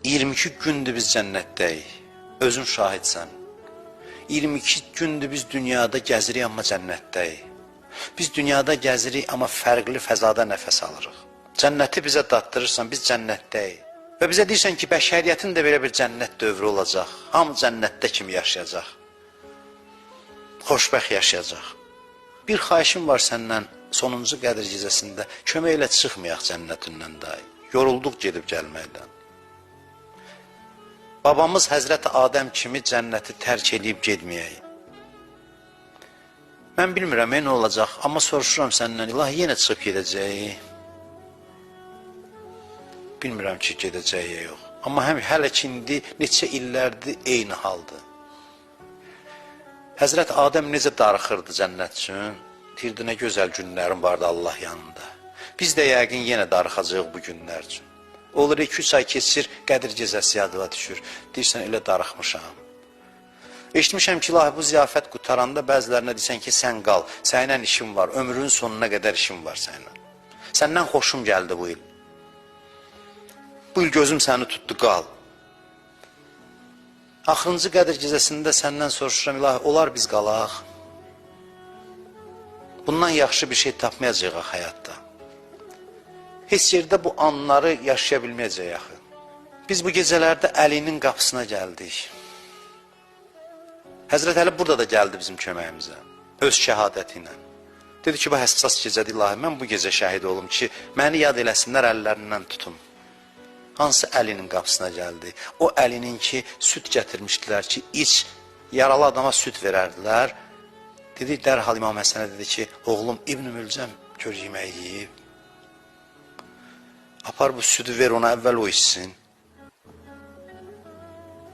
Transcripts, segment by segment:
22 gündür biz cənnətdəyik. Özün şahidsən. 22 gündür biz dünyada gəzirik, amma cənnətdəyik. Biz dünyada gəzirik, amma fərqli fəzada nəfəs alırıq. Cənnəti bizə daddırırsan, biz cənnətdəyik. Və bizə deyirsən ki, bəşəriyyətin də belə bir cənnət dövrü olacaq. Hamı cənnətdə kimi yaşayacaq. Xoşbəxt yaşayacaq. Bir xahişim var səndən sonuncu Qədir gecəsində. Kömək elə çıxmayaq cənnətindən dahi. Yorulduq gedib gəlməkdən. Babamız Həzrəti Adəm kimi cənnəti tərk eləyib getməyək. Mən bilmirəm, nə olacaq, amma soruşuram səndən, ilahi yenə çıxıb gedəcəyik. Bilmirəm ki, gedəcək ya yox. Amma həm hələ ki indi neçə illərdir eyni haldır. Həzrət Adəm necə darıxırdı cənnət üçün? Deyirdi, nə gözəl günlərim vardı Allah yanında. Biz də yəqin yenə darıxacağıq bu günlər üçün. Olur 2-3 ay keçir, Qədir gecəsi yadıma düşür. Deyirsən, elə darıxmışam. Eşitmişəm ki, ilahi bu ziyafət qutaranda bəzilərinə deyirsən ki, sən qal, səninlə işim var, ömrünün sonuna qədər işim var səninlə. Səndən xoşum gəldi bu il. Bu il gözüm səni tutdu, qal. Axırıncı Qədir gecəsində səndən soruşuram, ilahi, olar biz qalaq. Bundan yaxşı bir şey tapmayacağıq axı həyatda. Heç yerdə bu anları yaşaya bilməyəcəyik axı. Biz bu gecələrdə Əlinin qapısına gəldik. Həzrət Əli burada da gəldi bizim köməyimizə, öz şəhadəti ilə. Dedi ki, bu həssas gecədir, ilahi, mən bu gecə şəhid olum ki, məni yad eləsinlər, əllərindən tutum. Hansı Əlinin qapısına gəldi? O Əlinin ki, süd gətirmişdilər ki, iç, yaralı adama süd verərdilər. Dedi, dərhal İmam Həsənə dedi ki, oğlum İbn Mülcəm gör yemək yeyib. Apar bu südü ver ona, əvvəl o içsin.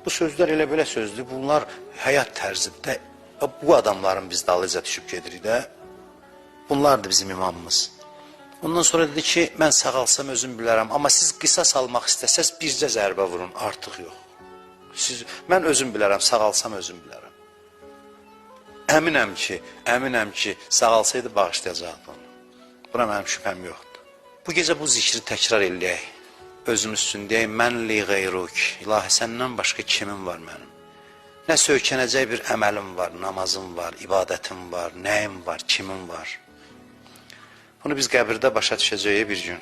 Bu sözlər elə belə sözdür. Bunlar həyat tərzidir. Bu adamların biz dalıyca düşüb gedirik də. Bunlardır bizim imamımız. Ondan sonra dedi ki, mən sağalsam özüm bilərəm, amma siz qisas almaq istəsəz bircə zərbə vurun, artıq yox. Siz, mən özüm bilərəm, sağalsam özüm bilərəm. Əminəm ki, sağalsaydı bağışlayacaqdı onu. Buna mənim şübhəm yoxdur. Bu gecə bu zikri təkrar eləyək. Özümüz üçün deyək, mən li qeyruk, ilahi səndən başqa kimim var mənim? Nə söykənəcək bir əməlim var, namazım var, ibadətim var, nəyim var, kimim var? Bunu biz qəbirdə başa düşəcəyik bir gün.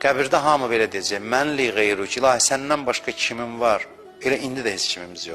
Qəbirdə hamı belə deyəcək, mən li qeyruk, ilahi səndən başqa kimim var? Elə indi də heç kimimiz yox.